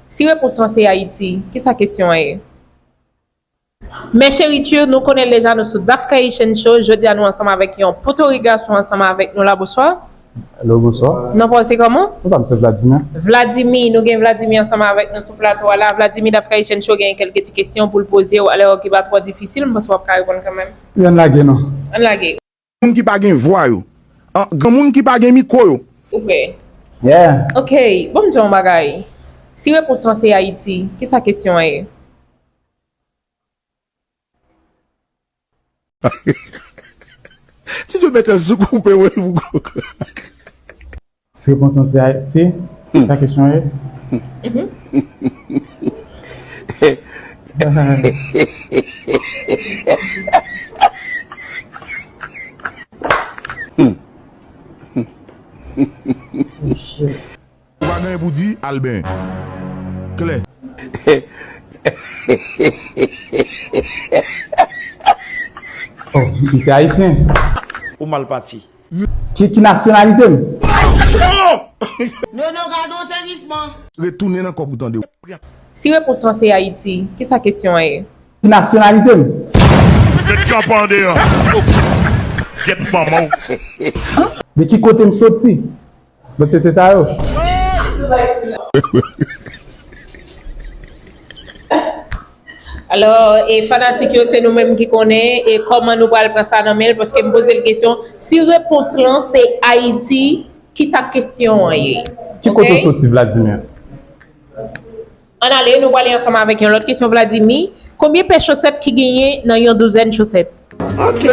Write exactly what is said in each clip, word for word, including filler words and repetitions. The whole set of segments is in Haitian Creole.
Si repons lan se Ayiti, kisa kesyon an ye? Mes chéris, nou konnen l deja, nou sou Dafka Haitian Show. Jodi a nou ansanm avèk yon potorik gason ansanm avèk nou la. Bonswa. Hello, bonswa. Non pa w se kòman? Mwen pa m se Vladimir. Vladimir, nou gen Vladimir ansanm avèk nou sou plato a la. Vladimir, Dafka Haitian Show gen kèlke ti kesyon pou l poze w, alò ki pa twò difisil, m panse w ap ka reponn kanmenm. Wi, ann lage non. Ann lage. Moun ki pa gen vwa yo. An, granmoun ki pa gen mikwo yo. Ok. Yeah. Ok, bon m di w yon bagay. Si repons lan se Ayiti, kisa kesyon an ye? Ti Djo mete sou koupe wè pou gwo. Si repons lan se Ayiti, sa kesyon ye? Ou pa gen anyen pou di, al benyen. Klè. Oh, misye ayisyen. Ou mal pati. Ki, ki nasyonalite m? Nono, gade yon sezisman. Retounen nan kòk ou tande. Si repons lan se Ayiti, kisa kesyon an ye? Ki nasyonalite m? Met tchòp an deyò. Gyèt manman w. De ki kote m soti? Bon, se se sa yo. Alò, e fanatik yo, se nou menm ki konnen e kòman nou pral pran sa nan men l, paske m poze l kesyon, si repons lan se Ayiti, kisa kesyon an ye? Ki kote w soti, Vladimir? Ann ale, nou prale ansanm avèk yon lòt kesyon, Vladimir. Konbyen pè chosèt ki genyen nan yon douzèn chosèt? Ok.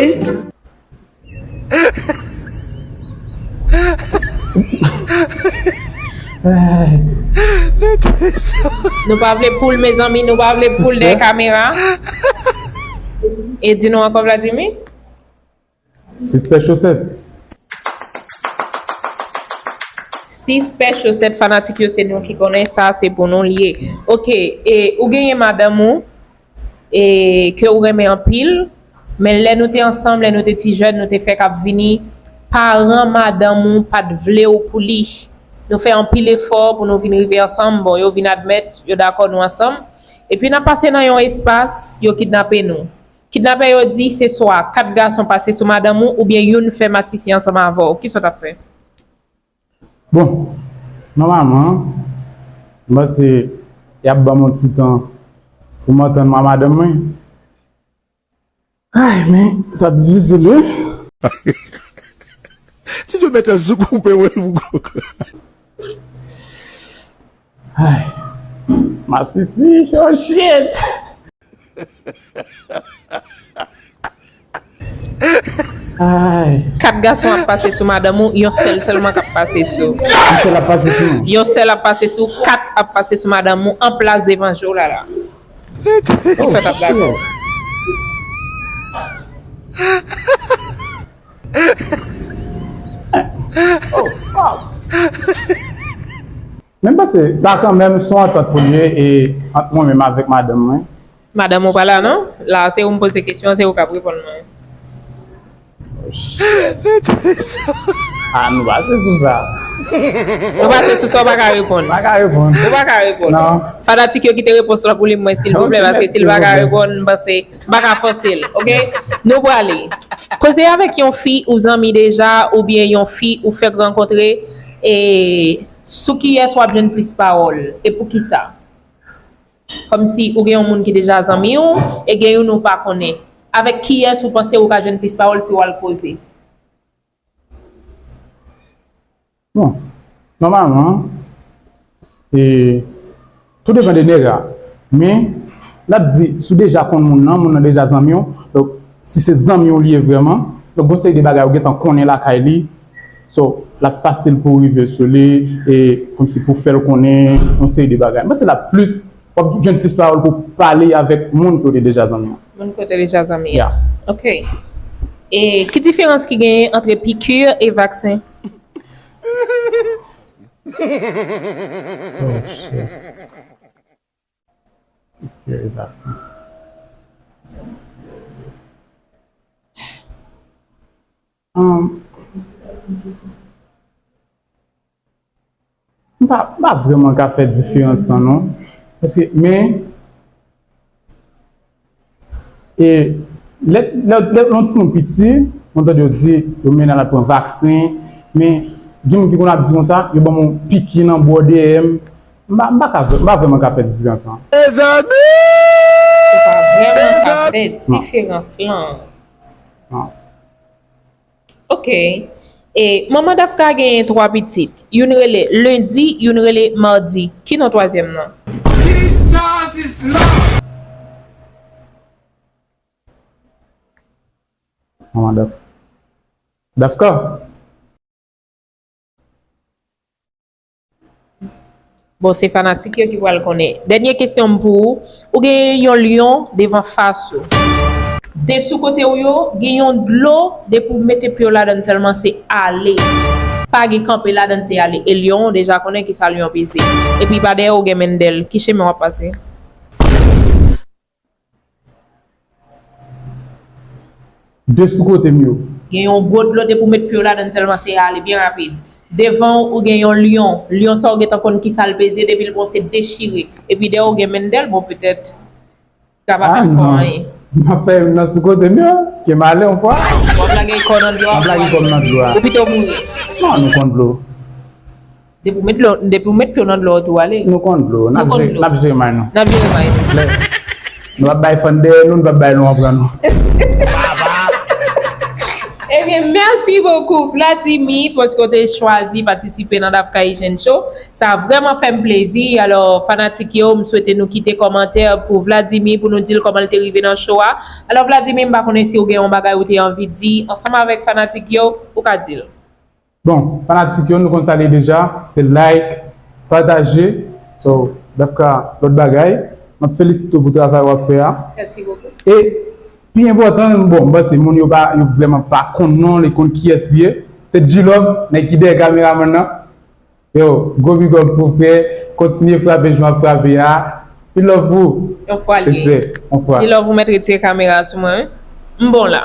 Nou pa vle poul, mezanmi, nou pa vle poul dèyè kamera. E di nou ankò, Vladimir? Sis pè chosèt. Sis pè chosèt, fanatik yo, se nou ki konnen sa, se pou nou l ye. Ok, e ou genyen madanm ou e ke ou renmen anpil, men lè nou te ansanm, lè nou te ti jèn, nou te fè k ap vini, paran madanm ou pa t vle w pou li. Nou fè anpil efò pou nou vin rive ansanm, bon, yo vin admèt, yo dakò nou ansanm. Epi n ap pase nan yon espas, yo kidnape nou. Kidnapè yo di se swa kat gason pase sou madanm ou oubyen youn fè masisi ansanm avè w. Kisa w t ap fè? Bon, nòmalman, m panse y ap ban m yon ti tan pou m antann m a madanm mwen. Ay, men, sa difisil, wi. Ti Djo mete sou koupe wè pou gwo. Ay, masisi, oh shit! Ay. Kat gason ap pase sou madanm ou, yon sèl sèlman k ap pase sou. Yon sèl ap pase sou mwen. Yon sèl ap pase sou, kat ap pase sou madanm ou, an plas devan je w la la. Kisa w t ap dakò? Oh, fuck! Men m panse sa kanmenm se yon antant pou l ye e ant mwen menm avèk madanm mwen. Madanm ou pa la non. La se ou m poze kesyon an, se ou k ap reponn mwen. Ah, nou pase sou sa. Ou pase sou sa, ou pa ka reponn. Pa ka reponn. Ou pa ka reponn. Non. Fanatik yo kite repons lan pou li mwen silvouplè, paske si l pa ka reponn, m panse m pa ka fòse l, ok? Nou prale. Koze avèk yon fi ou zanmi deja, oubyen yon fi ou fèk rankontre, e sou kiyès w ap jwenn plis pawòl, e poukisa? Kòmsi ou gen yon moun ki deja zanmi w, e gen youn ou pa konnen. Avèk kiyès ou panse ou ka jwenn plis pawòl si w al koze? Bon, nòmalman, e, tou depann de nèg la. Men, n ap di, si w deja konn moun nan, moun nan deja zanmi w, donk, si se zanmi w li ye vrèman, donk, gon seri de bagay ou gentan konnen lakay li, so, l ap fasil pou w rive sou li, e, kòmsi pou w fè l konnen yon seri de bagay. Mwen, se l ap plis, w ap jwenn plis pawòl pou w pale avèk moun ke w te deja zanmi an. Moun ke w te deja zanmi an. Yeah. Ok. E, ki diferans ki genyen antre pikir e vaksen? Oh, shit. Pikir e vaksen. Um, m pa, m pa vrèman ka fè diferans lan, non. Paske, men, e, lè, lè, lè yon timoun piti, mwen tande yo di, yo mennen al pran vaksen, men, gen moun ki konn ap di konsa, yo ban m yon piki nan bò dèyè m, m pa, m pa ka, m pa vrèman ka fè diferans lan. Mezanmi! Ou pa vrèman ka fè diferans lan. Non. Ok. E, manman Dafka genyen twa pitit. Youn rele Lendi, youn rele Madi. Ki non twazyèm nan? Jesus is Lord! Manman Daf-, Dafka. Bon, se fanatik yo ki pral konnen. Dènye kesyon m pou ou. Ou gen yon lyon devan fas ou. De sou kote w yo, gen yon dlo, depi w mete pye w ladann sèlman, se ale. Pa gen kanpe ladann, se ale. E lyon, ou deja konnen kisa lyon peze. Epi pa dèyè ou gen Mendèl. Ki chemen w ap pase? De sou kote m yo. Gen yon gwo dlo, depi w met pye w ladann sèlman, se ale byen rapid. Devan w, ou gen yon lyon. Lyon sa, ou gentan konn kisa l peze, depi l bon, se dechire. Epi dèyè w gen Mendèl, bon, petèt, ka pa fè m fè anyen. M ap fè nan sou kote m yo, ke m ale yon fwa. W ap lage kò w nan dlo a. M ap lage kò m nan dlo a. Ou pito mouri. Non, nou konn dlo. Depi w met dlo, depi w met pye w nan dlo, ou tou ale. Nou konn dlo, n ap jere, n ap jere may nou. N ap jere may nou. Lè, nou p ap bay fann dèyè nou, nou p ap bay lyon pran nou. Ebyen, mèsi bokou, Vladimir, paske w te chwazi patisipe nan Dafka Hygiene Show. Sa vrèman fè m plezi. Alò, fanatik yo, m swete nou kite kòmantè pou Vladimir, pou nou di l kòman l te rive nan show a. Alò, Vladimir, m pa konnen si w gen yon bagay ou te anvi di ansanm avèk fanatik yo, ou ka di l. Bon, fanatik yo, nou konn sa l ye deja, se like, pataje. So, Dafka, lòt bagay, m ap felisite w pou travay w ap fè a. Mèsi bokou. E, pi enpòtan, bon, m panse moun yo pa, yo vrèman pa konn non l, yo konn kiyès li ye. Se G-Love, nèg ki dèyè kameramann nan. Yo, gwo big up pou frè, kontinye frape jan w ap frape a. Pi love pou ou. Yon fwa l ye. Respè, yon fwa. G-Love, ou mèt retire kamera sou mwen, wi. M bon la.